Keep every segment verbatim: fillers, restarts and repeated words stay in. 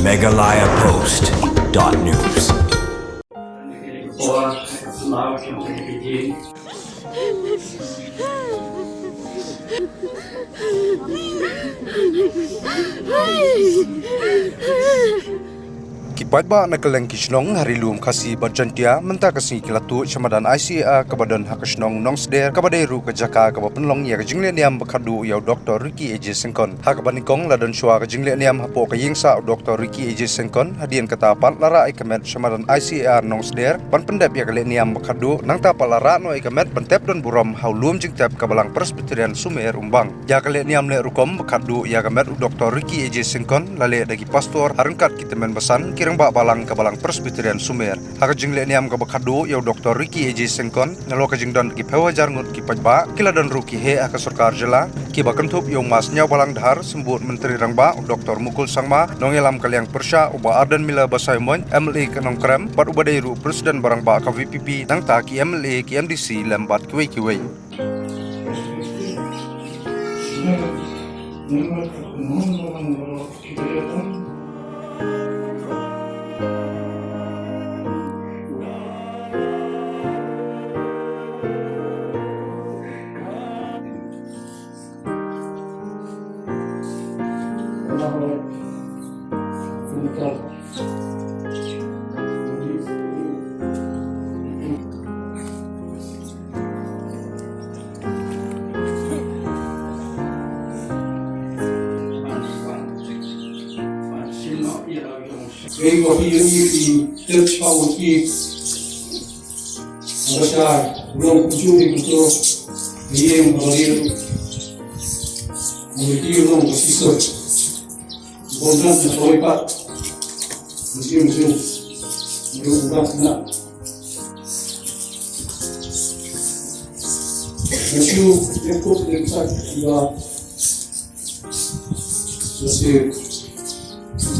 Meghalaya Post dot news. Ki paidbah na kylleng ki shnong ha Ri Lum Khasi bad Jaintia mynta ka sngi ki la tuid sha madan I C A R kaba don ha ka shnong Nongsder, kaba dei ruh ka jaka kaba pynlong ïa ka jingleh niam ba khatduh ïa u Doctor Ricky A J Syngkon. Ha kaba nyngkong la don shuwa ka jingleh niam hapoh ka ïing sah u Doctor Ricky A J Syngkon, hadien kata pat la rah ïa ka met sha madan I C A R Nongsder ban pyndep ïa ka leh niam ba khatduh, nangta pat la rah noh ïa ka met ban tep don burom ha u lum jingtep ka Balang Presbyterian Sumer Umbang. Ïa ka leh niam leh rukom ba khatduh ïa ka met u Doctor Ricky A J Syngkon la leh da ki pastor ha ryngkat ki tymmen basan, ki rangbah balang ka Balang Presbyterian Sumer. Ha ka jingleh niam kaba khatduh ïa u Doctor Ricky A J Syngkon, nalor ka jingdon ki phew hajar ngut ki paidbah, ki la don ruh ki heh ha ka sorkar jylla, kiba kynthup ïa u Ma Sniawbhalang Dhar, Symbud Myntri Rangbah u Doctor Mukul Sangma, nongïalam ka liang pyrshah u Bah Ardent Miller Basaiawmoit, M L A ka Nongkrem, bad uba dei ruh President ba rangbah ka V P P, nangta ki M L A, ki M D C lem bad kiwei kiwei. Ei, wa ki, ki, ki, ki, Ngata long kumjuh ïa ki, ki ïing barim, ïa ki long ka shisha. Bun na ka roi pat. Kumjuh, kumjuh. Kumjuh, kumjuh na. Kumjuh, ïa kut ïa kut ïa. Kasi,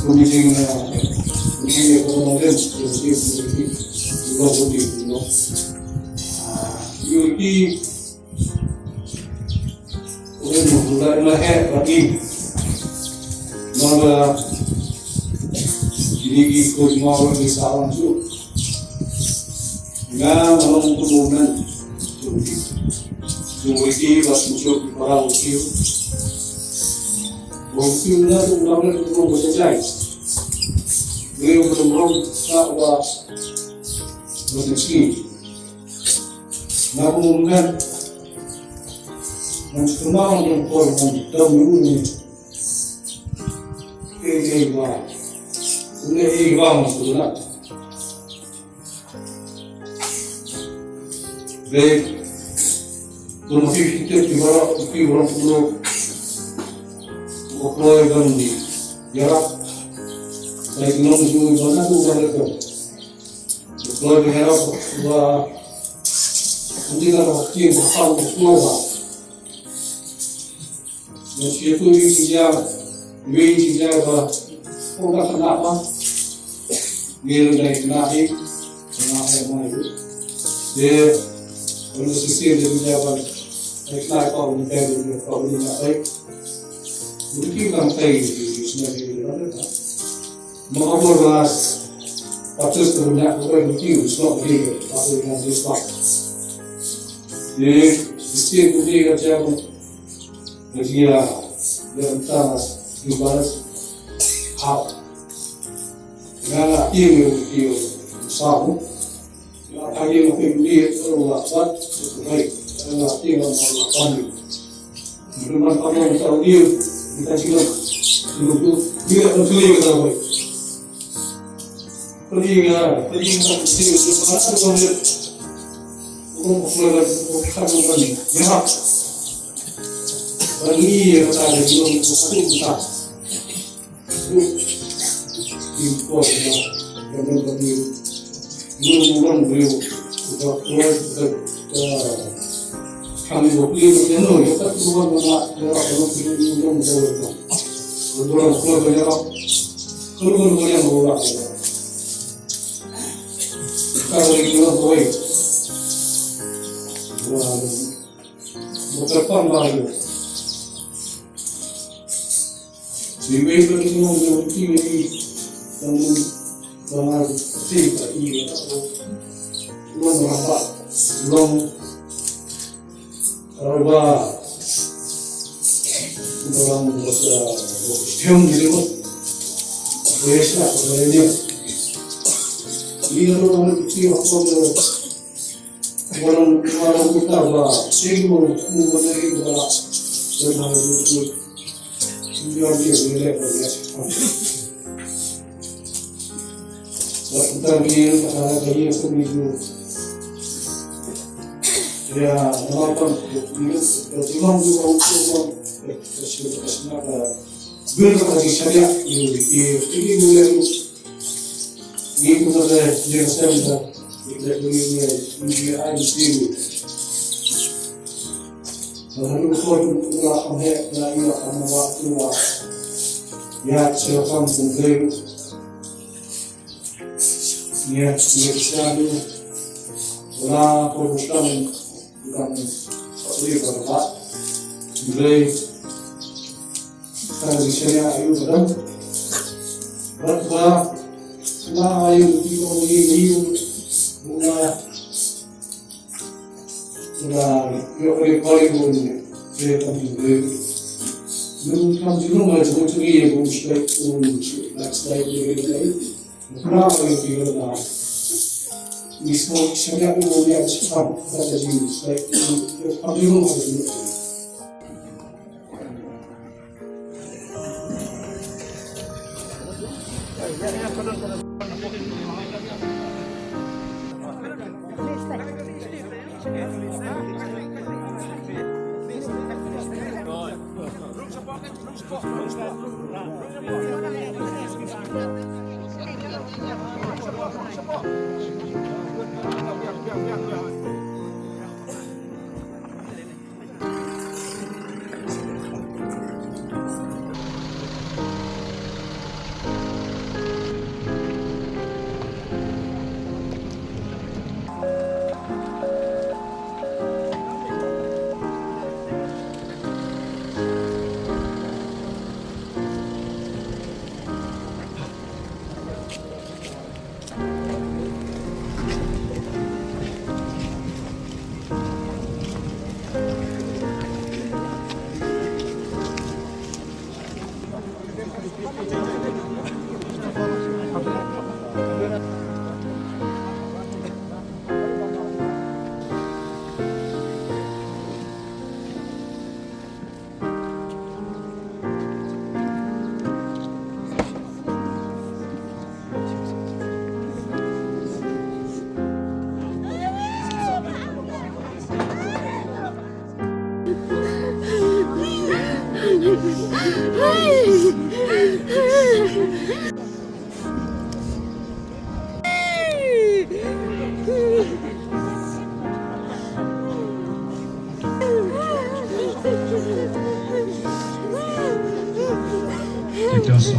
kuni jing, ah, kuni jing, ah, kuni jing, kuni jing, kuni jing, kuni jing, kuni jing. Ah, ïa ki, kuni jing, kuni jing, kuni jing. Mala, kini ki, kuni jing, kuni jing, salam tu. Nga, nga long tu momen. Tu ki. Tu ki, bas tu ki, para ki. Bang ki na tu, na tu, tu, tu, tu, tu. Ni tu, tu, tu, tu, tu, tu. Na tu momen. Nang semang yang kau, nang tahu ni. Eh, eh, wah. Ni, eh, wah, tu na. Baik, tu masih kita di bawah, di bawah puluh. Pukul dan di jarak. Baik, nong tu mana tu, mana tu. Pukul di jarak, wah. Nanti kalau kecil, besar, besar, wah. Ngan shu ïathuh ïa u jingïa, ïa u jingïa ba, ko ba khynnah ba. Ngi ruh dang khynnah hi, khynnah hi ma ïa u. Te, ïa u shisien ïa u jingïa ba, dang khynnah ko, u dang khynnah ko, u dang khynnah ko. U dang khynnah ko, u dang khynnah ko. Ma ka bor ba, patut ka bynta ka bor ba ki u slok ki, patut ka bynta ka bor. Ni, mesti ku ni ka jam, ka jia, ya entah, ki balas, hap. Nga la ki u ki u sabu. Nga la ki u ki u ni, u la bat, u bai. Nga la ki u la bat. Memang kamu tahu dia, kita juga. Dulu dia tak boleh kita tahu. Pergi ke, pergi ke, pergi ke, pergi ke, Long ba, long, long,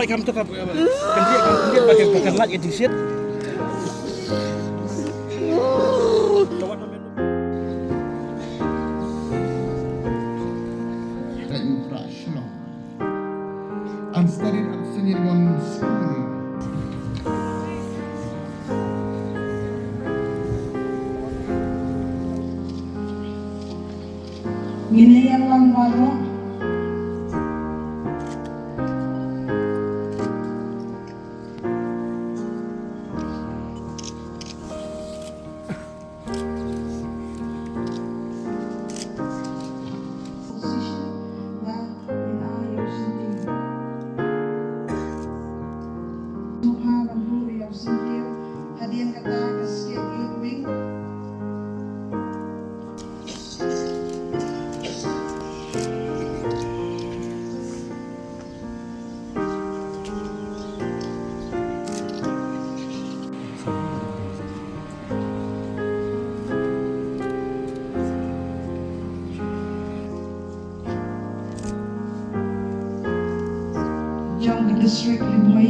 Kam tu kam, kam dia, kam dia pakai, pakai mat itu shit. And studied at Saint Edmund School. Ngin ïa ïalam baroh. Jong ka district Ri Bhoi.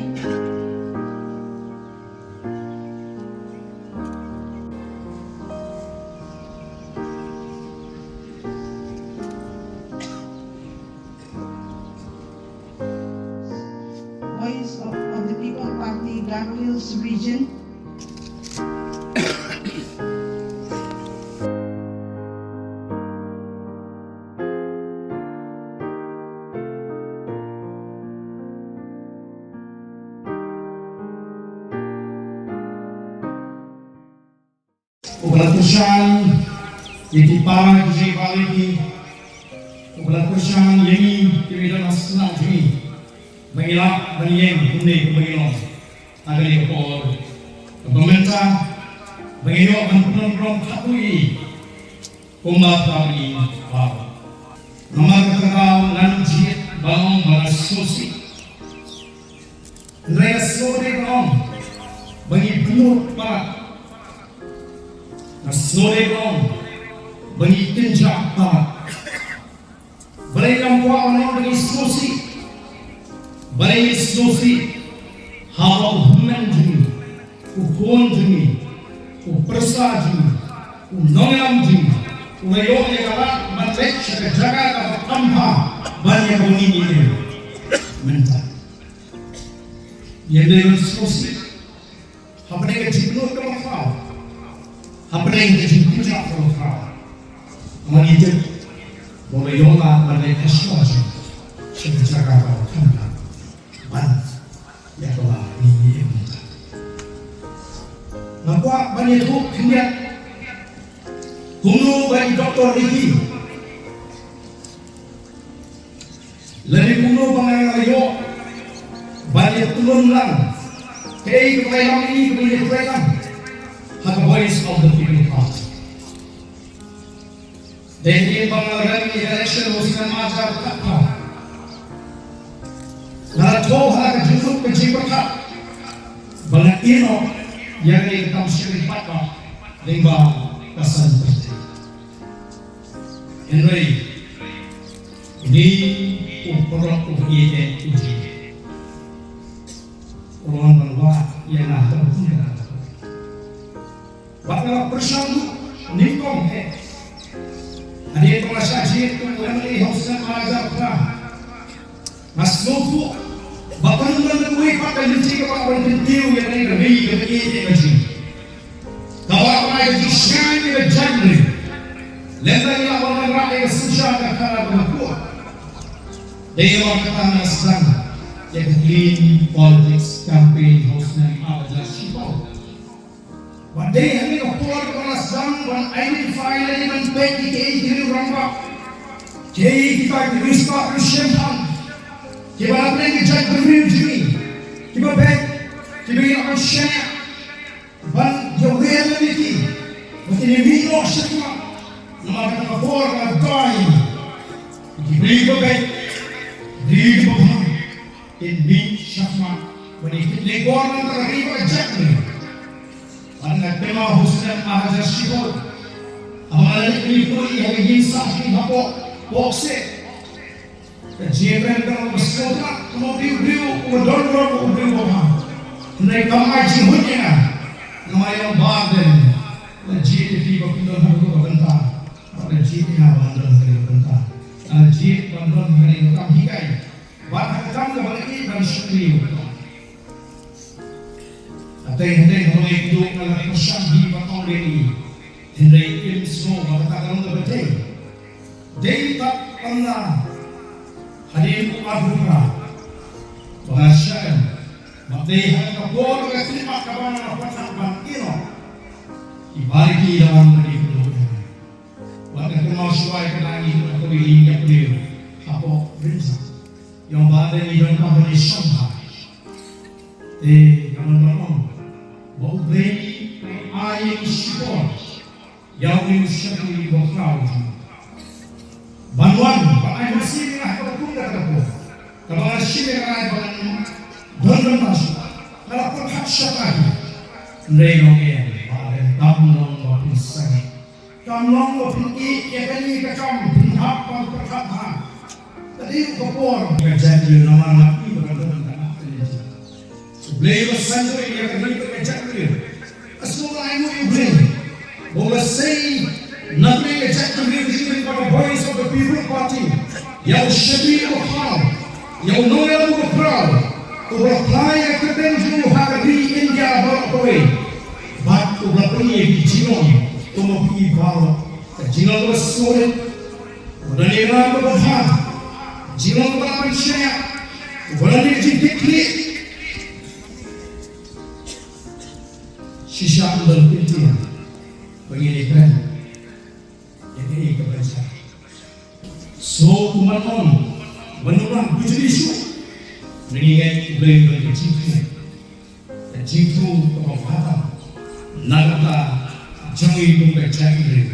Voice of, of the People Party, Garo Hills Region. Uba la kyrshan ïa ki para ki jingpang ki. Uba la kyrshan ïa ngi kiba don ha sla jong ngi, ba ngi lah ban ïeng kumne kumba ngi long ha kane ka por kaba mynta, ba ngi ïoh ban pynlong burom khatduh ïa ngi kumba ka ngi ba. Namar kata ka daw ngan jied ban ong ba nga sngewsih. Hynrei nga sngewdei ban ong ba ngi pynlut palat. Nga sngewdei ban ong ba ngi kynjah palat. Balei ngam kwah ban ong ba ngi sngewsih? Balei ngi sngewsih? Haba u hynmen jong ngi, u khun jong ngi, u pyrsa jong ngi, u nongïalam jong ngi, u la ïoh ïa ka lad ban leit sha ka jaka kaba kham bha ban ïa kaba ngi ïeng mynta. Ïa ngi la sngewsih hapdeng ka jingpynlut kaba khraw, hapdeng ka jingpynjah kaba khraw. Namar ngi tip ba u la ïoh lad ban leit sha ka jaka kaba kham bha ban ïa kaba ngi ïeng mynta. Nga kwah ban ïathuh khyndiat kumno ba i Doctor Ricky lane kumno ba nga la ïoh ban ïatylli lang kaei kaba ngi lam, ïa kaba ngi ïatylli lang ha ka Voice of the People Party. Dei hadien ba nga la rem ïa ka election ha u snem ar hajar khatphra, nga la thoh ha ka jingmut ka jingpyrkhat ba ngan ïehnoh ïa kane ka kam shakri paidbah lyngba ka san pyrthei. Hynrei une u paralok u ïeit u jong ngi u la wan ban wad ïa nga ha ka bynta. Bad nga la pyrshang duh nyngkong eh. Hadien ba nga shah jied kum u M L A ha u snem ar hajar phra, nga sngewthuh ba kan don kawei pat ka lynti kaba lah ban kyntiew ïa kane ka ri kaba ïeit ka jong ngi, kaba lah ban ai ka jingshngaiñ ïa ka jaitbynriew. Lymda ngi lah ban wanrah ïa ka synshar ka khadar kaba khuid, dei namar kata nga sdang ïa ka Clean Politics Campaign ha u snem ar hajar shiphew. Bad dei ha kane ka por ba nga la sdang ban identify lane ban peit ïa kiei ki riew rangbah, kiei kita ki riewspah riewshemphang kiba na pdeng ka jaitbynriew jong ngi kiba beit, kiba ngi lah ban shaniah ban ïawer lem ïa ki ba kin ïamih noh shakhmat. Namar kata ka por ka dei ïa ki briew kiba beit, briew kiba bha, kin mih shakhmat ban ïa kit lehbor na ka ri bad ka jaitbynriew. Bad nga kynmaw ha u snem ar hajar shiphew, haba nga la leit ban ïakynduh ïa ka ïing sah jong ngi hapoh Pohkseh, ka jingïakren ka long ba sngewtynnat, kumno briew briew uba don burom u briew uba bha. Hynrei kam ai jinghun ïa nga. Namar ïa u Bah Ardent la jied ïa phi ba phin don ha kata ka bynta, bad la jied ïa nga ban don ha kata ka bynta. La jied ban don ha kane ka kam hikai. Bad ha ka kam kaba nga ïeit ban shakri ïa u. Hynrei, hynrei haba nga ïakynduh nga la pyrshang hi ban ong ïa i. Hynrei im sngew ba kata ka long kaba dei. Dei pat ynda hadien u arphew phra ba nga shah em. Bad dei ha kata ka por ka khyllipmat kaba nga la pyrkhat ban ïehnoh, i Bah Ricky i la wan ban ïakynduh ïa nga. Bad nga kynmaw shuwa ïa kata, ngi ïakynduh ha kawei ka ïing ïapyrshah hapoh Rynjah. Ïa u Bah Ardent ngi donkam ban ïashong bha. Te nga don ban ong ba U Blei un ai ïa ngi shipor ïa une u shakri uba khraw jong ngi ban wan ban ai mynsiem ïa nga ha kaba kum kata ka por, kaba nga shim ïa ka rai ba ngan don bynta shuh. Nga la pyrkhat shata hi. Hynrei nga ong, Bah Ardent, kam long ba phin sangeh. Kam long ba phin ïeh ïa kane ka kam, phin hap ban pyrkhat bha. Ka dei ka por ka jait ïa namar nga ïohi ba ka don ka ap ka lynti. U Blei uba sngewthuh ïa ka ri bad ka jaitbynriew. Nga sngewbha ïa U Blei ba u la sei na pdeng ka jaitbynriew jong ngi lyngba ka Voice of the People Party ïa u shakri uba khraw, ïa u nongïalam uba khraw, Uba la phla ïa ka kyrteng jong u ha ka ri India baroh kawei. Bad uba la pynïaid ïa ki jinglong kum ma phi baroh. Ka jinglong kaba sngewrit, uba don ïa ka nam kaba bha, jinglong kaba la pynshai, uba don ïa ka jingkitkhlieh. Shisha ym don kyntien ba ngin ïakren ïa kaei kaba jia. So kumno ban ong, ban ong ba jia shuh. Ngi ngeit U Blei u don ka jingthmu, ka jingthmu kaba bha tam na ka bynta jong ngi kum ka jaitbynriew.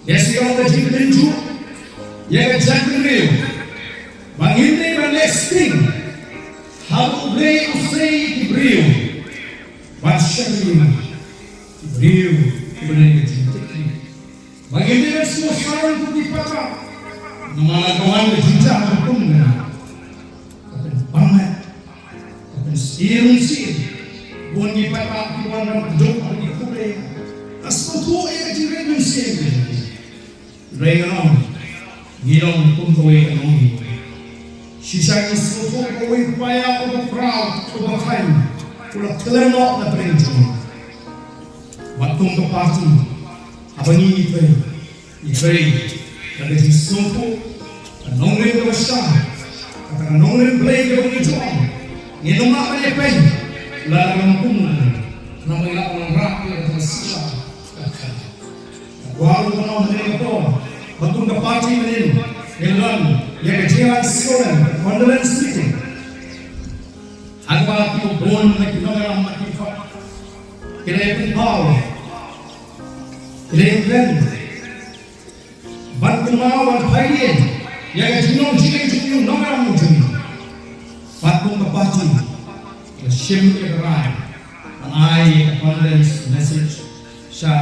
Ïa sngewthuh ka jingtynjuh ïa ka jaitbynriew ba ngim dei ban leh sting haba U Blei u sei ïa ki briew ban shakri ïa u. Ki briew kiba don ka jingkitkhlieh ba ngim dei ban sngewsarong kum ki paidbah. Namar lada ka wan ka jingjia kaba kum kane, ka pynbang, ka pynsyier mynsiem. Bun ki paidbah ki wan ban kynduh ha ki khublei. Ka sngewthuh ïa ka jingrit mynsiem. Hynrei ngi long, ngi long kum kawei ka nongmih. Shisha ngi sngewthuh ba uwei u paia uba proud, uba khlaiñ, u la khlem noh na pdeng jong ngi. Bad kum ka party, haba ngi trei, ngi trei da ka jingsngewthuh, ka nongrim kaba shai, kata ka nongrim Blei kaba ngi ju ong. Ngin ym lah ban ïapeiñ lada ka long kumno, namar ngi lah ban wanrah ïa kata ka shisha ka khana. Ka kwah ruh ban ong ha kane ka por ba kum ka party mynnin ngin don ïa ka jingïalang sngewlem, condolence meeting, ha kaba ki bun na ki nongïalam na ki paidbah ki la ïa pynpaw, ki la ïa kren ban kynmaw, ban phai ïa ka jinglong jingim jong u nongïalam jong ngi. Bad kum ka party ngi la shim ïa ka rai ban ai ïa ka condolence message sha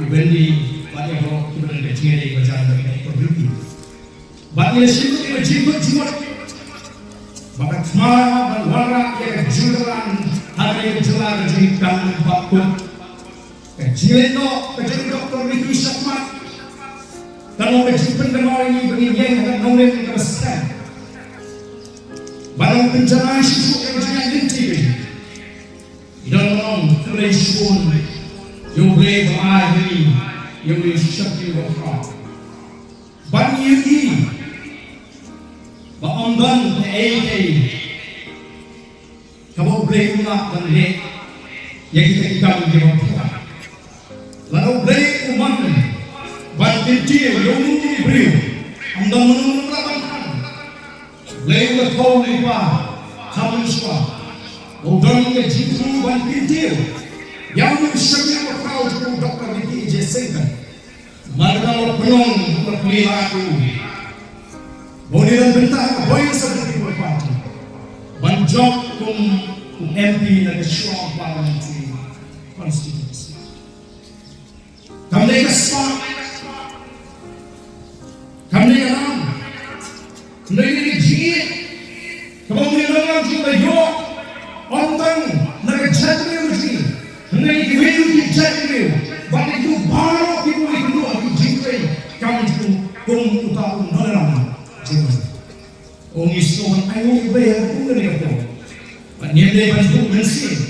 i Wendy bad ïa baroh kiba don ka jingïadei ba jan bad ka Doctor Ricky. Bad ngi la shim ïa ka jingmut jingmut ba ka thma ban wanrah ïa ka jingïalang ha kane ka jylla ka jingkam ba kut. Ka jingleit noh ka jong u Doctor Ricky shakhmat ka long ka jingpyndamar ïa ngi ba ngin ïeng ha ka nongrim kaba skhem. Ba nang pynjanai shuh shuh ïa ka jingïaid lynti ka jong ngi. Ngi don ban ong khublei shibun ïa U Blei ba ai ha ngi ïa une u shakri uba khraw. Ba ngi ïohi ba ym don kaei kaei kaba U Blei um lah ban leh ïa kita ki kam kiba pura. Lada U Blei u mon ban kyntiew ïa uno uno u briew, ym don mano mano ba lah ban khang. U Blei u la thew u Kpa ha mynshuwa ba u don ka jingthmu ban kyntiew ïa une u shakri uba khraw jong u Doctor Ricky A J Syngkon. Namar kata u la pynlong, u la plie lad ïa u ba un ïalam bynta ha ka Voice of the People Party ban jop kum u M P na ka Shillong Parliamentary Constituency. Kam dei ka spah, kam dei ka nam, hynrei ka jingïeit kaba une u nongïalam jong ngi u la ïoh, ym tang na ka jaitbynriew jong ngi, hynrei kiwei ruh ki jaitbynriew bad kiwei baroh kiba ïakynduh ha ki jingtrei kam jong u kum uta u nongïalam jong ngi. Ong ngi sngewbha ban ainguh ïa U Blei ha kane ka por. Bad ngim dei ban buh mynsiem.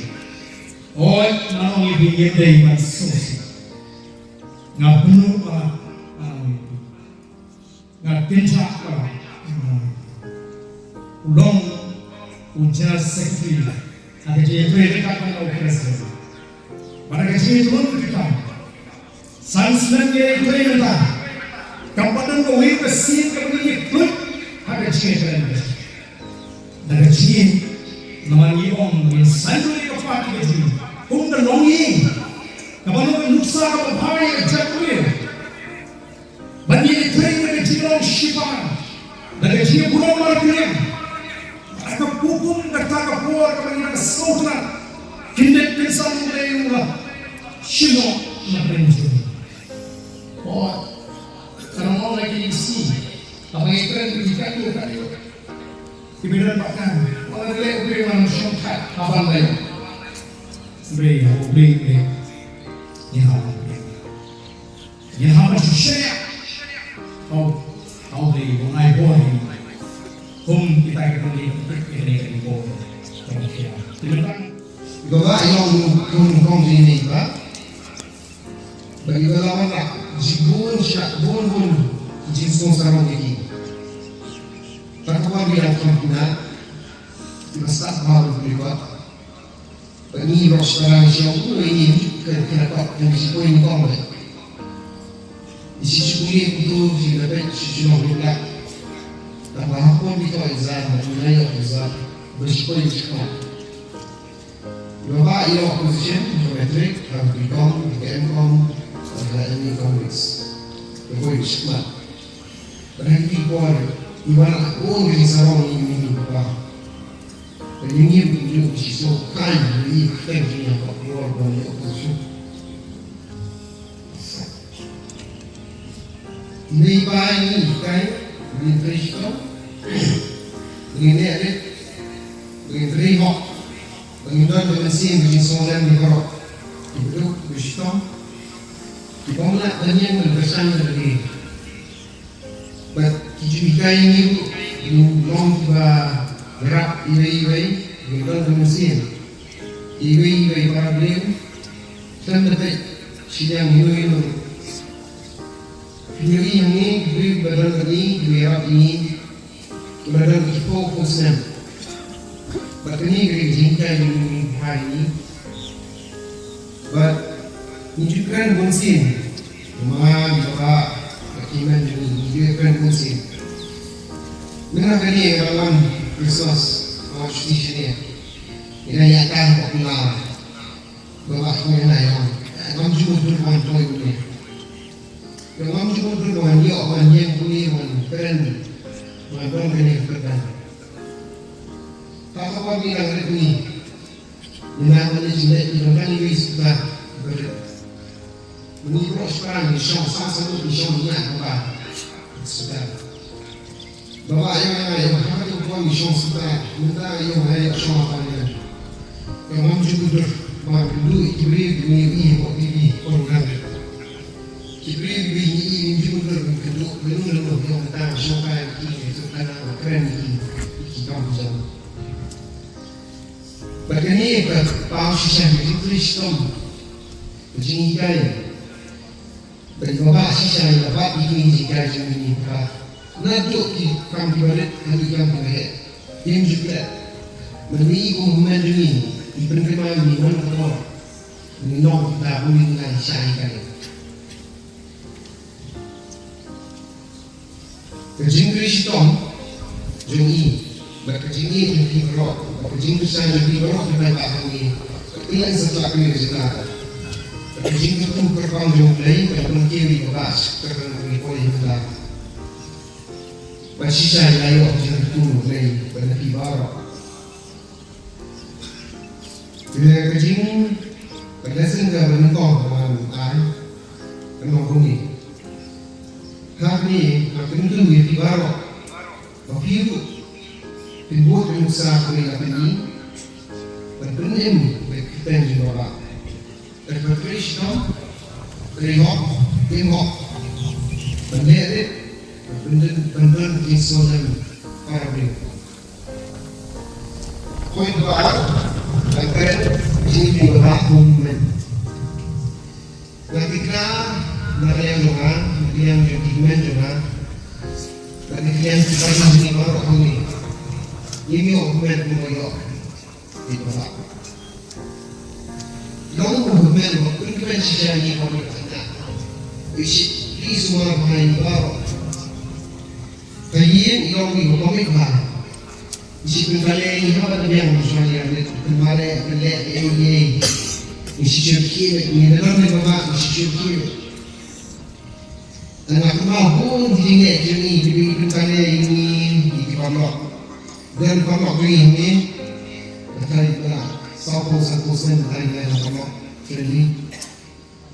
Oi, nga ong ïa phi, ngim dei ban sngewsih. Nga bynriew palat, nga ong ïa phi. Nga kynjah palat, nga ong ïa phi. U long u General Secretary ha ka jingïatrei ryngkat bad u President. Bad ha ka jingïatrei ryngkat, san snem ngi ïatrei mynta, kam pat don kawei ka sien kaba ngi ïakhlad ha ka jingïatrei ryngkat. Da ka jingïeit, namar ngi ong ngin saiñdur ïa ka party ka jong ngi kum ka longïing kaba long ka nuksa kaba bha ïa ka jaitbynriew. Ban ïatrei da ka jinglong shipara, da ka jingïaburom markylliang, da ka hukum kata ka por kaba ngi dang sngewtynnat, kyndit kynsan U Blei u la shim noh na pdeng jong ngi. Hooid, ka nang ong na ki sngi, haba ngi kren ki katto katne, ki ba don bad nga, wat la dei U Blei, ngan shongthait ha ban da ïoh. Hynrei U Blei, U Blei, ngi hap ban Ngin hap ban shu shaniah ha U, ha U Blei ba un ai bor ïa ngi kum kita kiba ngi, kita kiba ngi. Ba ba ïong kum kum jingmut ba. Ba ïa la wan la jibun sha bun bun jinsong sarong ïa ki. Ba ka wan ïa kum na. Ba sa ba wan ïa ba. Ba ni ro sha ran sha ku ni ni ka ka ka ni si ko ni kong ba. Ni si si ku ni ku tu si na pe si si long ni la. Ba ba ha ko ni ko exam ni la yo exam. Ba si ko ni si ko. Ba ba ïa opposition, ba matric, ba B Com, ba M Com, ba M E Economics. Ba boy shmat. Ba hang ki por, ïa wan la ong ri sarong ni ni ni ba. Ba ni ni ni ni si so kai ni ni kai ni ni ba por ba ni opposition. Ngi bai ngi kai, ngi trei shitom, ngi ne rit, ngi trei hok, ngi don da mynsiem, ngi song lem ngi horok. Ki beduk, ngi shitom, ki bym lah ban ïeng ban pyrshang da lade. Bad ki ju hikai ngi ruh, ngi long kiba ïarap iwei iwei, ngi don da mynsiem. Iwei iwei para briew, khlem da peit shiliang ino ino. Phi ïohi hangne, ki briew ba don hangne, ki ïarap ïa ngi, ki la don ki phew phew snem. Bad kane ka dei ka jinghikai jong ngi ha ngi. Bad ngi ju kren bun sien. Ma ngi ba, bad ki hynmen jong ngi, ngi ju kren bun sien. Mynta kane ka wan Christmas, ka wan shuti shane. Ïa ïa ka popular. Ba ba khmih na ïong. Ngam ju mutdur ban poi une. Ngam ju mutdur ban ïoh ban ïeng une ban kren. Ban don kane ka kyrdan. Ta ka ban ïa rit une. Ïa na ban ïa jingleh ïa ban ïa wei sukar. Ba rit. Mani bro shpang ïa shong sa sa ïa shong ïa ba ba. Sukar. Ba ba ïa ïa ïa ha ka tu pon shong sita mynta ïa ïa ïa shong apa ïa. Ïa ngam ju kudur ba du ki bri ni i ko ti bi ko ngan. Ki bri bi ni i ni ju kudur ba du ba du ba du ïa ta shong ka ïa ki tu kana kren ki ki kam jam. Ba kani ka pa shisha ni tu stom. Jinghikai. Bad ba ba shisha ïa ba ïa ki jinghikai jong ngi ba naduh ki kam kiba rit haduh ki kam kiba heh. Ym ju klet. Mynta i kum hynmen jong ngi i pynkynmaw ïa ngi man ka por. Ngi long kita ba ngi ngai sha hikai. Ka jingkyrkhu shitom jong i bad ka jingïeit jong phi baroh bad ka jingkyrshan jong phi baroh ki paidbah hangne. Ka kylliang satlak kane ka jaka bad ka jingkyrkhu kyrpang jong U Blei ka long kiew ïa ka bah ka kyrpang jong ngi poi mynta. Bad shisha ïa ïoh ka jingkyrkhu U Blei bad na phi baroh. Ïa ka jing, ka lesson kaba nyngkong kaba ngan ai, ka long kumne. Hangne, nga kyntu ïa phi baroh, ba phi ruh phin bud ïa ka nuksa kaba ngi la pyni, ban pynim ïa ka kyrteng jong U Blei. Ban trei shitom, trei hok, im hok. Ban leh rit, ban pyndon, ban don ka jingsngewlem para briew. Point ba ar, ban kren, jingim ba bha kum men. Nga thikna na ka liang jong nga, na ka liang jong ki hynmen jong nga, na ka liang ki para jong ngi baroh hangne. Ngim ïoh hynmen, ngim ïoh. Ïa ba bha. Long u hynmen ba pynkmen shisha ïa ngi ba ngi. Ïa shi, ri sumar ba ngi baroh. Ka ïing i long i ba komit ba. I shi pynkylla i haba da biang shuwa ïa rit pynmare pynleh ïa i. I shi shuki i na dang ni ba ba i shi shuki. Nga kynmaw bun ki jingleh jong i ki pynkylla i ni i ki paralok. Dan paralok i ni. Ka thai ba saw phew saw phew sen ka thai ba paralok. Friendly.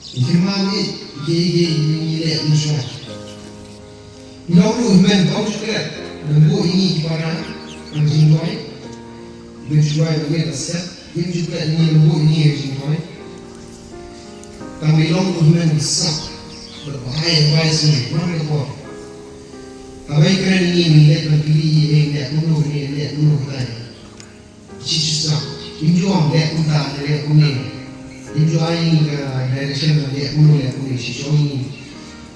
Ngi kyrmen ïa ki, ïa ki, ïa ki leh mynshuwa. Ngi long ruh hynmen bym ju klet ban buh ïa ngi ki para ha ka jingduwai. Ban shuwa ïa ngi la set, ngim ju klet ïa ngi ban buh ïa ngi ha ka jingduwai. Tang ngi long ruh hynmen ngi sah bad ba ai advice ïa ngi man ka por. Haba ïakren ïa ngi ngi leit ban kylli ïa ngi, ngi leh kumno, ngi leh kumno, kumno. Shi shisha. Kim ju ong leh kumta, leh kumne. Kim ju ai ka direction leh kumne, leh kumne. Shi jong ngi.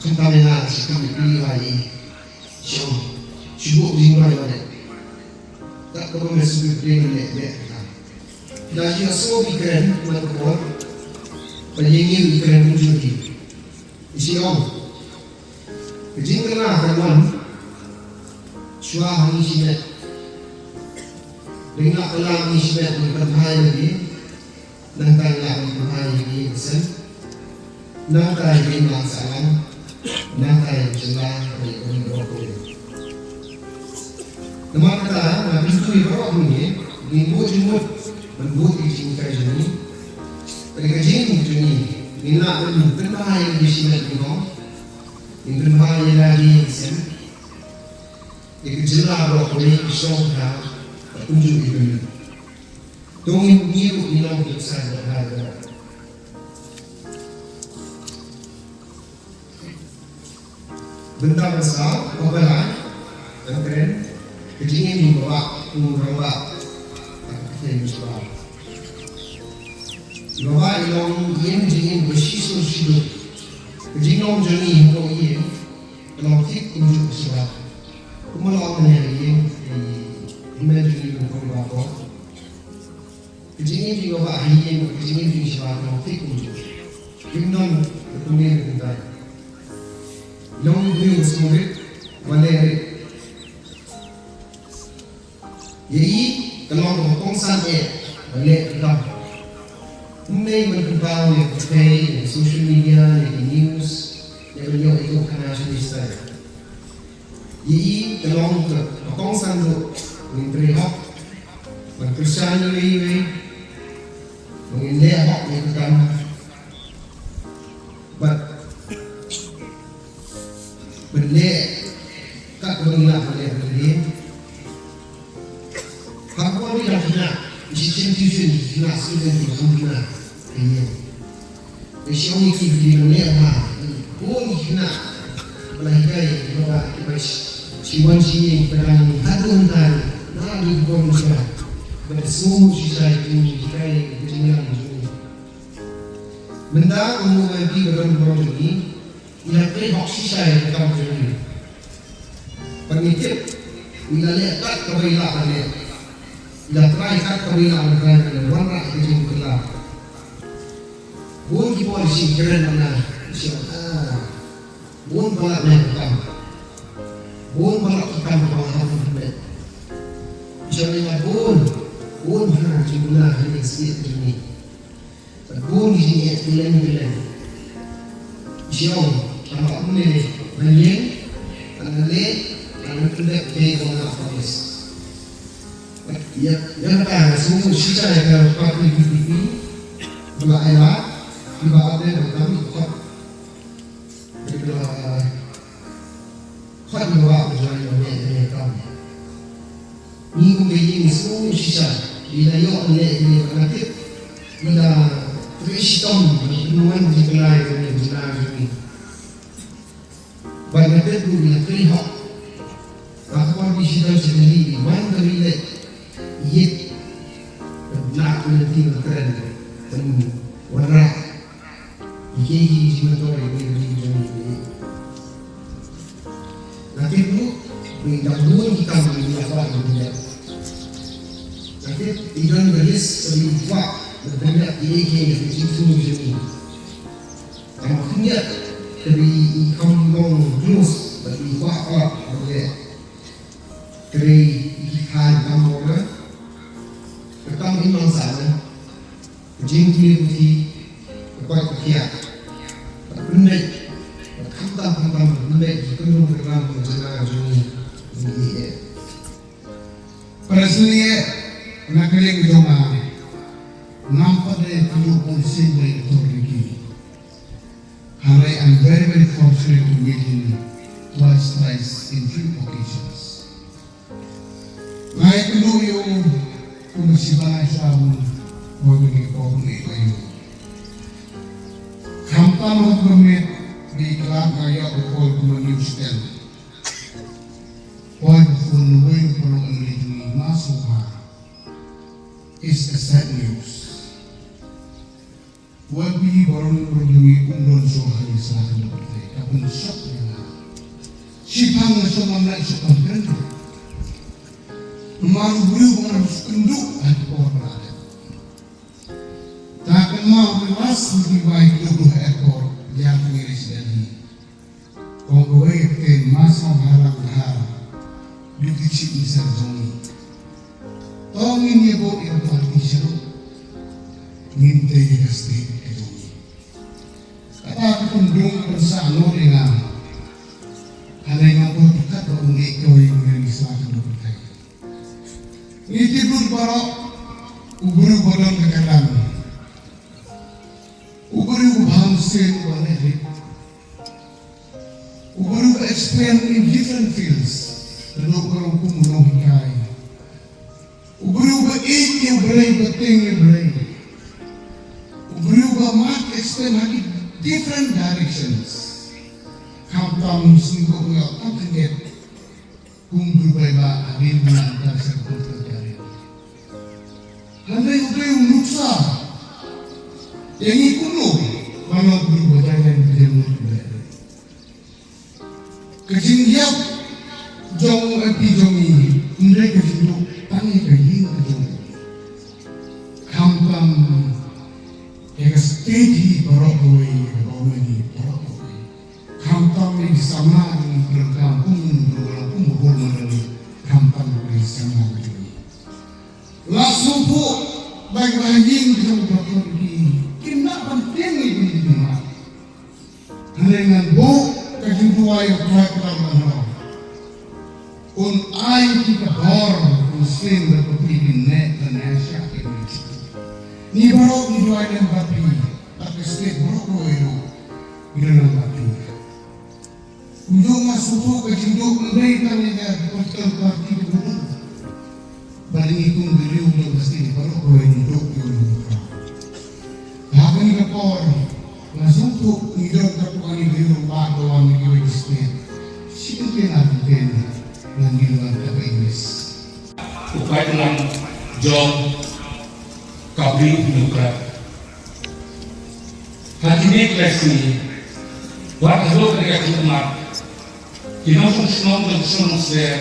Khamtam ïa nga, shi kam ïa phi, ïa i. Shi ong. Shi buh jingduwai leh. Kat kaba me sngewthuh leh, leh, leh kumta. Da shi ïa sngew i kren, kumta ka por. Ba ïa ngi i kren kumjuh hi. I shi ong. Ka jingkylla ka wan shuwa ha ngi shimet. Dang la kylla ha ngi shimet, ngi pynbha ïa lade. Nangta ngi la pynbha ïa ngi ka sem. Nangta ïa ngi la sahlang. Nangta ïa ngi la pynbha ïa ngi. Namar kata, nga kyntu ïa baroh ngi, ngin buh jingmut ban buh ïa ka jinghikai jong ngi. Bad ka jingim jong ngi, ngin lah ban pynbha ïa ka jingim jong ngi. Ngin pynbha ïa lade ïa ka sem. Ïa ka jylla baroh kawei, ka shnong ka thaw, bad kumjuh ïa ka ri. To ngin, ngi ruh ngin long ki nuksa baroh kawei. Bynta ba saw, ba lai, ngan kren, ka jingim jong i Bah Bah, u rangbah, ka jingim jong i Bah Bah. I Bah Bah i long ïa ka jingim ba shisha shisha. Ka jinglong jong i ha ka ïing, ka long thik kumjuh shisha. Kumba long ne ïa i, i, i hynmen jong i ba kong ba kong. Ka jingim jong i Bah Bah ha ïing, ka jingim jong i sha ba ka long thik kumjuh. Kim don ka kumne ka kumtai. Long kumne ka sngewrit, ba leh rit. Ïa i, ka long kaba kongsan eh, ba leh ka kam. Kumne ban pynpaw ïa ka pei, ïa ka social media, ïa ka news, ïa ban ïoh ïa ka khana sha minister. Ïa i ka long ka, ka kongsan ruh, ban trei hok, ban kyrshan iwei iwei, ban leh hok ïa ka kam, bad ban leh kat kaba ngi lah ban leh ban leh. Ha kaba ngi lah khynnah, i shisyndon i khynnah student i khynnah. Ïa. Te shong ïa ki ba ki nang leh ma. Bun ki khynnah ba la hikai ba ba ki ba shi wan shi ïing ba dang haduh mynta. Na ki bun ki ba da sngew shisha ïa ki hikai ba ki nang jong. Mynta u M P ba don bor jong ngi. I la trei hok shisha ïa ka kam jong ngi. Ba ngi tip, i la leh kat kaba i lah ban leh. I la try kat kaba i lah ban try ban wanrah ïa ka jingkylla. Bun ki por i shu kren na nga, i shu, ah, bun palat ne ka kam. Bun palat ki kam kaba nga hap ban leh. I shu leh bun, bun ha jingkylla ha ka state jong ngi. Bad bun ki jingeh kylleng kylleng. Shu ong, tang ba um ne leh, ban ïeng, ban leh, ban pyndep ïa ka na office. Bad ïa, ïa kata nga sngewthuh shisha ïa ka party V P P, ba la ai lad, kiba ap dei ban kam ïa ka khot. Bad kiba la, eh, Khot ïa u Bah u Joy u leh ïa ka kam. Ngi kum ka ïing ngi sngew shisha. I la ïoh leh ïa ka, nga tip. I la trei shitom ban pynwan jingkylla ïa ka jylla jong ngi. Bad nga tip ruh i la trei hok. Ka khubor ba i shitom sha Delhi i wan ka ri leh ïit. Ban lah ban lynti ban kren ban wanrah. Ïa ki, ïa ki jingmyntoi, ïa ki jingmyntoi. Nga tip ruh ba i dang bun ki kam ba i la kwah ban leh. Nga tip i don ka list kaba i kwah ban leh, ïa ki, ïa ki jingthmu jong i. Tang khyndiat kaba i kham long close ba i kwah ban leh. Ka dei ïa ki kam border, ka kam imlang sahlang. Ka jingpule puthi, ka koit ka khiah, ka pynbeit, ka khamtam khamtam ka pynbeit, ka kynrung kynram ka jylla jong ngi, jong ngi eh. Para sngewsih eh, na ka liang jong nga, ngam pat dei kynnoh ban sngewbha ïa ka authority. Hynrei I'm very, very fortunate to meet him twice, thrice in few occasions. Nga ïakynduh ïa u kum u shibai sha u, u ïa u, u ïa u. Khamtam ha ka miet ba i khlad nga ïoh u call kum u news channel. Poi ka phone uwei u paralok English jong ngi, nga sngewbha. Is a sad news. Wei phi baroh baroh jong ngi um don shuh ha ri Sla Khyndew Pyrthei. Ka pynshock ïa nga. Shiphang nga shu ngam lah ïa shu pang kren. Namar u briew ba nga shu kynduh ha ki por ba la dep. Ta kynmaw ki mas ki bai ki duh ha airport ïa ki resident hi. Kong kawei ka ktien, ma sngewharap ha Deputy Chief Minister jong ngi. To ngin ïabud ïa ka party sha ruh. Ngin tei ïa ka state ka jong ngi. Kata ka pyndung ka pynsah noh ïa nga. Hynrei nga buh pyrkhat ba un dei kawei na ngi Sla Khyndew Pyrthei. Ngi tip lut baroh u briew ba don ka kyrdan. U briew uba bhang sien uba leh rit. U briew ba expand in different fields. Lano ka long kum u nonghikai. U briew ba ïeit ïa U Blei, ba tieng ïa U Blei. U briew ba mad expand ha ki different directions. Khamtam sngewbha nga tang kynget. Kum briew ba ïa ba hadien ba nang ka sha ka pyrthei ka ri. Hynrei U Blei u nuksa ïa ngi kumno ba nang briew ba jai jai ka jingmut U Blei. Ka jingïap jong u M P jong ngi ym dei ka jingduk tang ïa ka ïing ka jong u. Khamtam ïa ka state hi baroh kawei, ïa ka government hi baroh kawei. Khamtam ïa ki samla, ïa ki donkam kum u dei, kum u dei, khamtam ïa ki samla ïa ki. La sngewthuh ba ïa ka ïing ka jong u Doctor Ricky kim lah ban tieng ïa ki jingmut. Hynrei ngan buh ka jingduwai ïa U Trai Kynrad Nongkhnang. Un ai ïa ki ka bor, un sngewthuh ba phi kin neh ban ïaishah ïa ki. Ngi baroh ngi duwai lem bad phi, bad ka state baroh kawei ruh ngi duwai lem bad phi. Kumjuh nga sngewthuh ka jingduh ym dei tang ïa ka political party ka ba duh. Ba ngi kum ki riew jong ka state baroh kawei ngi duh ïa u Nongkhnang. Ha kane ka por nga sngewthuh ngi don katto katne ki riew rangbah ba wan na kiwei ki state. Shi kyntien ar kyntien ngan ïa wan da ka English. U paidlang jong ka Bri u Hynñiewtrep. Ha kine ki lai sngi, wat haduh kane ka khlieh mat, ki nongshong shnong jong ka shnong Nongstoiñ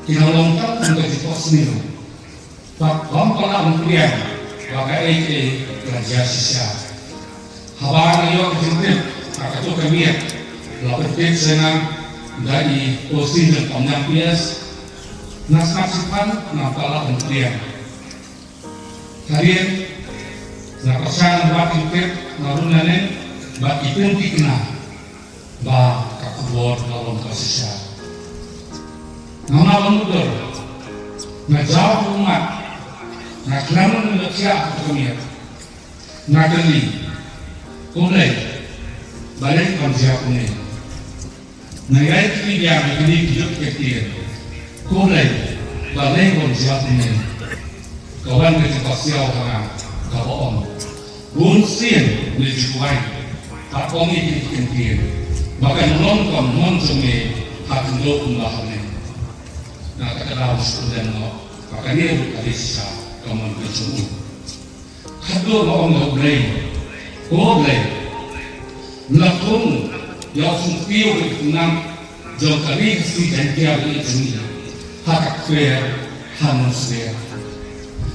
ki nang long tang kum ka jingphohsniew. Bad ym pat lah ban pdiang ba kaei kaei ka la jia shisha. Haba nga ïoh ka jingtip ha kato ka miet, la pyntip sha nga da i O C jong ka Manyang P S, nga sngap shiphang, ngam pat lah ban pdiang. Hadien nga pyrshang ban wad jingtip na rung naneng bad ki tynthikna ba ka khubor ka long ka shisha. Nga mut ban mutdur, nga jaw ha ummat, nga khlem ban leit thiah ha ka miet. Nga kylli, ko Blei, balei kam jia kumne? Nga ïai kylli biang ïa kine ki jong ki ktien. Ko Blei, balei bym jia kumne? Ka wan ka jingpasiaw ha nga kaba ong, bun sien me ju kwai, bad ong ïa kine ki ktien, ba kan long ka mon jong me ha khyndew kumba ha bneng. Na kata ka daw shu kren noh ba kane ruh ka dei shisha ka mon ka jong u. Khatduh nga ong ïa U Blei, ko Blei, me la thung ïa u syntiew bad i tynnat jong ka Ri Khasi Jaiñtia ba ïeit jong ngi ha ka kper ha Nongstoiñ.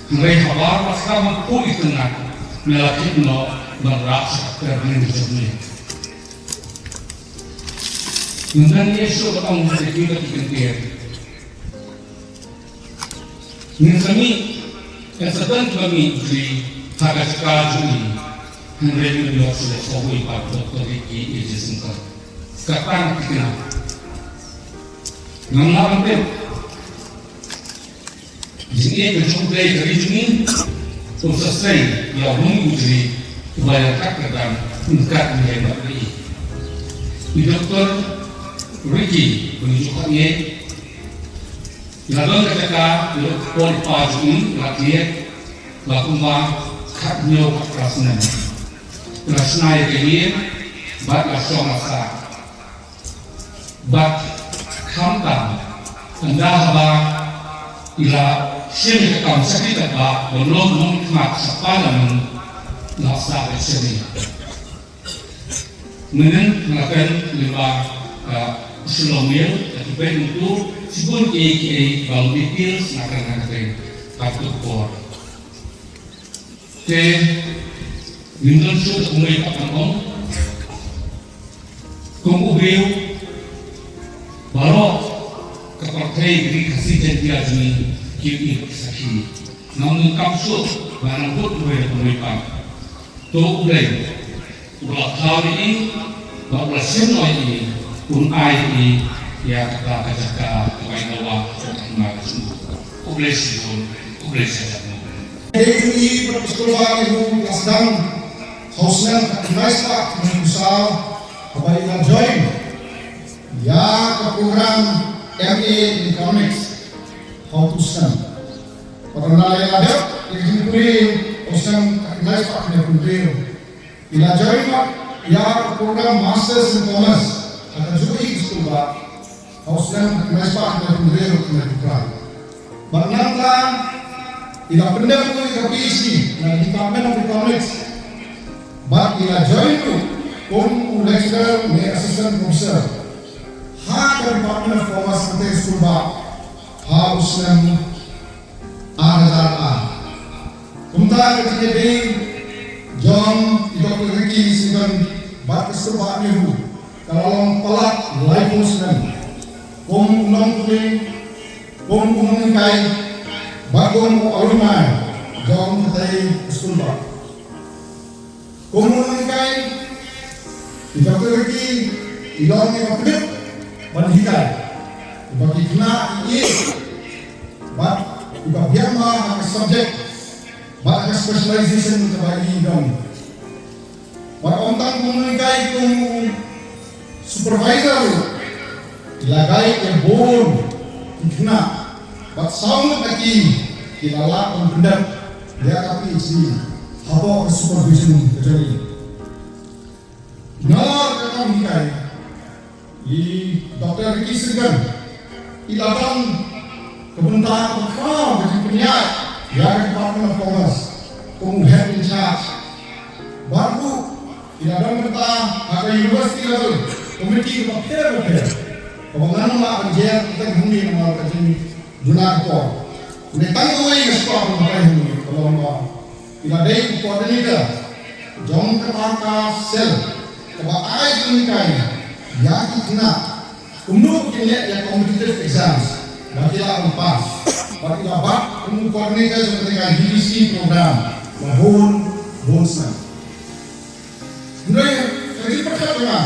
Hynrei haba la sdang ban phuh i tynnat, me la thik noh ban rah sha ka kper bneng jong ngi. Ngam dang ïa shuh ban ong ïa ki kyntien. Ngin sa mih, ngin sa don kiba mih u Trai ha ka jaka jong ngi. Hynrei ngin ïoh shuh shuh ïa i Doctor Ricky A J Syngkon. Kata nga thikna. Ngam lah ban tip. Jingïeit ka jong U Blei ka ri jong ngi, un sa sei ïa u nongïalam u Trai uba ïa kat ka dang un kat ngi ïa mat ri. I Doctor Ricky, ba ngi ju khot ïa i, la don ka jaka, la don ka por i pa jong ngi, la thied, la kumba khathynñiew khatphra snem. La shna ïa ka ïing, bad la shong la sah. Bad khamtam, ynda haba Ila sien ka kam sakhi ka ba ban long nongkhmat sa parliament la sa ka sien. Mynnin la kan lyngba ka Shillong Mail ka ki bai mutu sibun ki ki ba long details na kan na ka teng ka tu por. Te ngin don shuh da kumwei pat ban ong. Kum u briew baroh ka pyrthei ka ri Khasi Jaiñtia jong ngi ki ïohi ki sakhi. Ngam donkam shuh ba nang bud kumwei da kumwei pat. To U Blei uba la thaw ïa i bad uba la shim noh ïa i un ai ïa i ïa kata ka jaka kaba i dawa ha ka hima ka jong u. Khublei shibun, khublei shihajar nguh. Dei jong i bad ka skulbah i ruh la sdang ha u snem khatkhyndai spah hynñiewphew saw haba i la join ïa ka program M A in Economics ha utu u snem. Bad ynda la ïa la dep ïa ka jingpule ha u snem khatkhyndai spah hynñiewphew hynriew, i la join pat ïa ka program Masters in Commerce ha ka juh hi ka skulbah ha u snem khatkhyndai spah hynñiewphew hynriew, khyndai phew phra. Bad nangta i la pyndep ruh ïa ka P H D na Department of Economics bad i la join ruh kum u lecturer ne assistant professor ha ka Department of Commerce hangtei ha ka skulbah ha u snem ar hajar ar. Kumta ka jingïadei jong i Doctor Ricky Syngkon bad ka skulbah NEHU ka la long palat laiphew snem kum u nongpule, kum u nonghikai bad kum u alumni jong katei ka skulbah. Kum u nonghikai, i Doctor Ricky i long iba kdip ban hikai, iba ki khynnah i ïeit bad iba biang bha ha ka subject bad ha ka specialization kaba i don. Bad ym tang kum u nonghikai, kum u supervisor ruh, i la guide ïa bun ki khynnah bad saw ngut na ki ki la lah ban pyndep ïa ka P H D hapoh ka supervision ka jong i. Nalor ka kam hikai, i Doctor Ricky Syngkon i la don ka bynta kaba khraw ka jingpynïaid ïa ka Department of Commerce kum u head in charge. Bad ruh i la don bynta ha ka university level committee kaba pher bapher kaba ngan ym lah ban jer tang hangne namar ka jingduna ka por. Ne tang kawei ka spah ban batai hangne ka long ba i la dei u coordinator jong kata ka cell kaba ai jinghikai ïa ki khynnah kumno ba kin leh ïa competitive exams ba ki lah ban pass. Bad i la bat kum u coordinator jong kata ka U G C program la bun bun snem. Hynrei ka jingpyrkhat jong nga,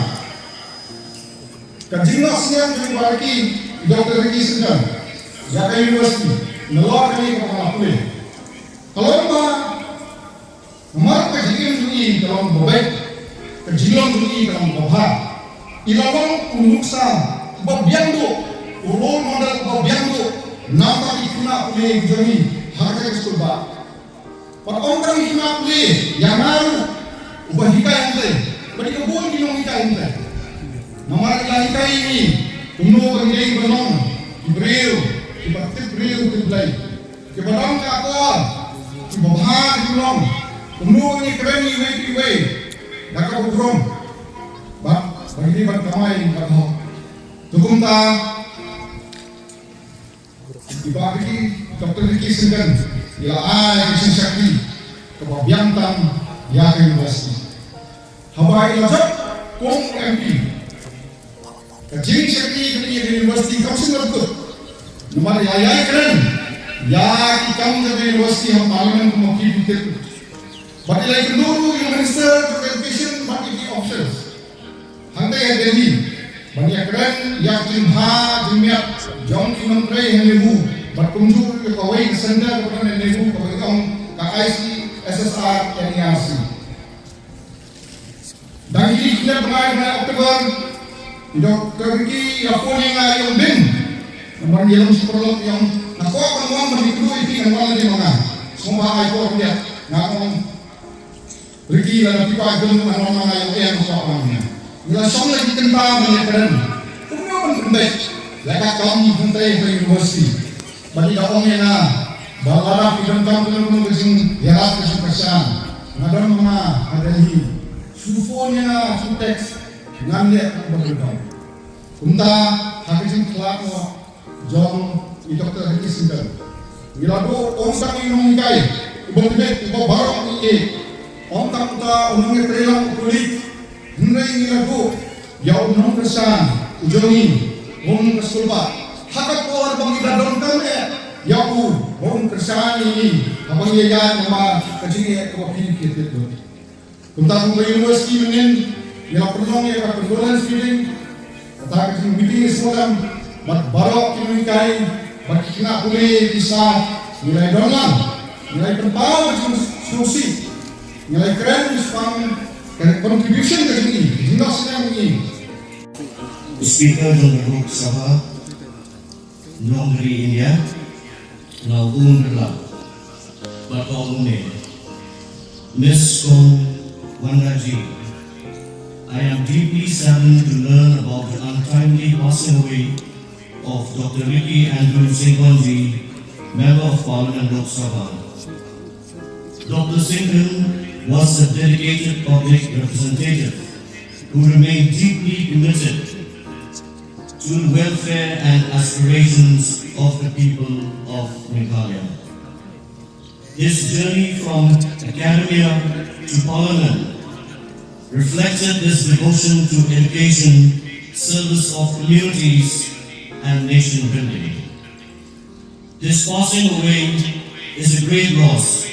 ka jingnoh sniang jong i Bah Ricky, Doctor Ricky Syngkon ïa ka university nalor kane kaba nga la pule, ka long ba namar ka jingim jong i ka long ba beit, ka jinglong jong i ka long ba bha. I la long u nuksa uba biang duh, u role model uba biang duh na bynta ki khynnah pule ki jong i ha kata ka skulbah. Bad ym tang ki khynnah pule, ïa nga ruh uba hikai hangtei bad ïa ka bun ki nonghikai hangtei. Namar i la hikai ïa ngi kumno ba ngi dei ban long ki briew kiba tip briew tip Blei, kiba don ka akor, kiba bha ka jinglong, kumno ba ngin ïakren iwei pa iwei da kaba burom bad ba ngi dei ban kamai ka hok. To kumta i Bah Ricky, Doctor Ricky Syngkon i la ai ka jingshakri kaba biang tam ïa ka university. Haba i la jop kum u M P, ka jingshakri kane ïa ka university kam shym la kut. Namar i la ïai kren ïa ki kam jong ka university ha parliament kum u Chief Whip. Bad i la ïakynduh ruh ïa u Minister of Education bad ïa ki officials hangtei ha Delhi ban ïakren ïa ka jingbha jingmiat jong ki nongtrei ha NEHU bad kumjuh ïa kawei ka center kaba don ha NEHU kaba ki ong ka I C S S R N E R C. Dang kine ki khyndai bnai, bnai October, i Doctor Ricky i la phone ïa nga, i ong, Bin, namar ngi long shi paralok, i ong, nga kwah ban wan ban ïakynduh ïa phi, ngan wan lade ma nga. Sngewbha ai por khyndiat. Nga ong, Ricky, lada phi kwah ïakynduh, ngan wan ma nga. I ong, eh, nga kwah wan ma nga. Ngi la shong la ki kynta ban ïakren kumno ban pynbeit ïa ka kam hangtei ha university. Ba ki da ong ïa nga ba lada ki donkam kano kano ka jingïarap ka jingkyrshan, nga don ma nga ha Delhi. Shu phone ïa nga, shu text, ngan leh kumba ka donkam. Kumta ha ka jingkhlad noh jong i Doctor Ricky Syngkon, ngi la duh ym tang i nonghikai uba tbit, uba baroh ngi ïeit, ym tang uta u nongïatreilang u pulit, hynrei ngi la duh ïa u nongkyrshan u jong ngi, um ka skulbah. Ha ka por ba ngi la donkam eh ïa u ba un kyrshan ïa ngi, haba ngi ïaid namar ka jingeh kaba phi, phi tip lut. Kumta kum ka university mynnin ngi la pynlong ïa ka condolence meeting, kata ka jingmeeting sngewlem bad baroh ki nonghikai bad ki khynnah pule ki staff, ngi la ïadon lang, ngi la ïapynpaw ka jingsngewsih, ngi la ïakren shaphang ka contribution ka jong ngi, ka jingnoh snem jong ngi. Speaker jong ka Lok Sabha jong ka ri India, na u Om Birla, bad ka ong kumne: Miss Kong Wanda ji, I am deeply saddened to learn about the untimely passing away of Doctor Ricky Andrew Syngkon ji, Member of Parliament, Lok Sabha. Doctor Syngkon was a dedicated public representative who remained deeply committed to the welfare and aspirations of the people of Meghalaya. His journey from academia to parliament reflected his devotion to education, service of communities, and nation building. His passing away is a great loss,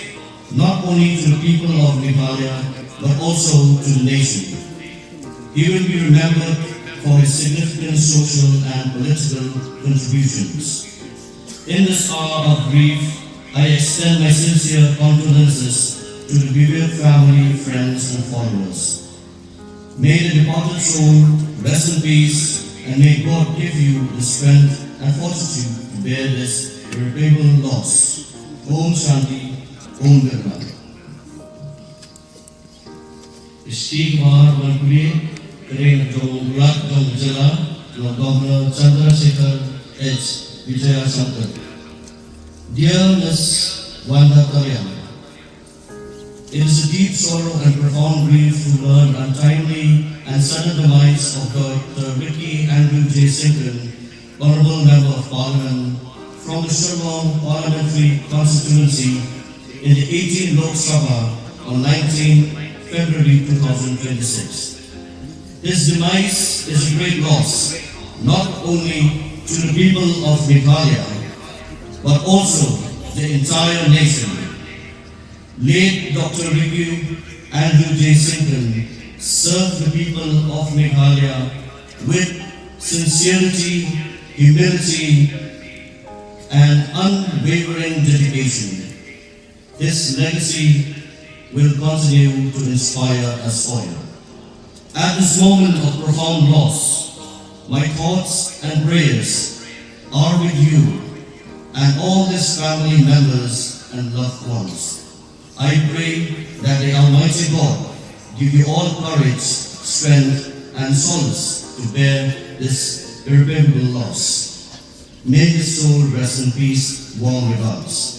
not only to the people of Meghalaya, but also to the nation. He will be remembered for his significant social and political contributions. In this hour of grief, I extend my sincere condolences to the bereaved family, friends, and followers. May the departed soul rest in peace, and may God give you the strength and fortitude to bear this irreparable loss. Om Shanti, Om Birla. Shisha ban pule ka ring jong u Lat jong ka jylla, na Governor Chandrasekhar H Vijayashankar. Dear Miss Wanda Taliang, it is a deep sorrow and profound grief to learn untimely and sudden demise of Doctor Ricky Andrew J Syngkon, Honorable Member of Parliament from the Shillong Parliamentary Constituency in the eighteenth Lok Sabha on nineteenth February two thousand twenty-six. His demise is a great loss, not only to the people of Meghalaya, but also the entire nation. Late Doctor Ricky Andrew J Syngkon served the people of Meghalaya with sincerity, humility, and unwavering dedication. His legacy will continue to inspire us all. At this moment of profound loss, my thoughts and prayers are with you and all his family members and loved ones. I pray that the Almighty God give you all courage, strength, and solace to bear this irreparable loss. May his soul rest in peace. Warm regards.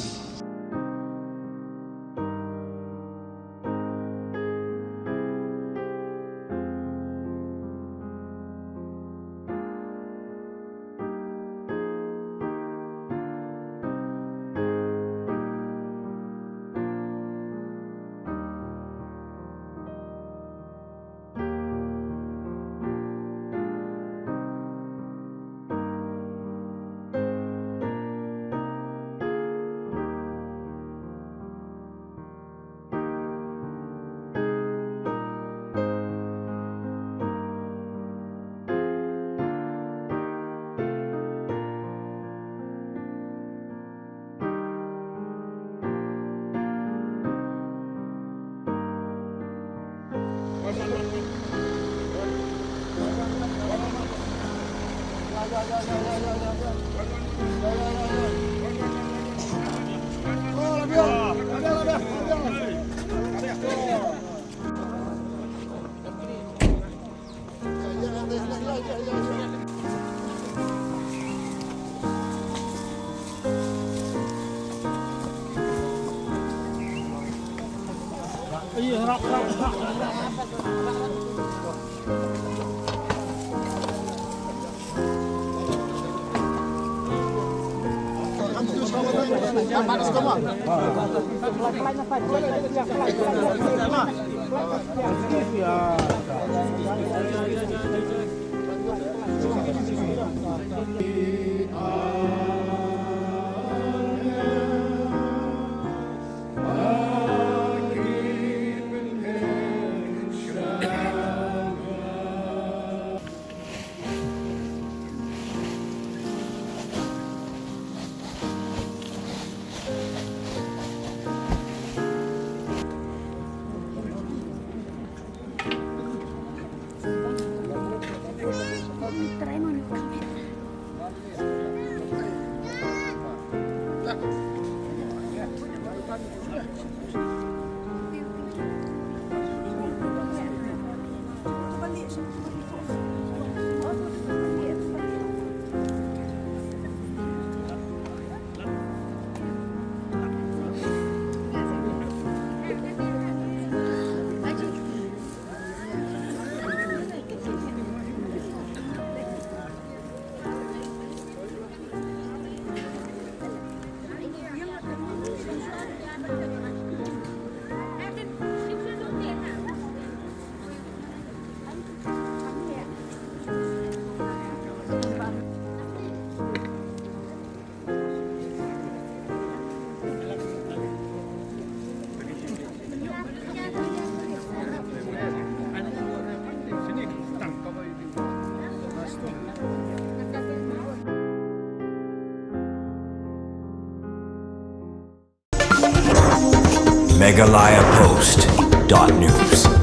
Meghalaya Post dot news.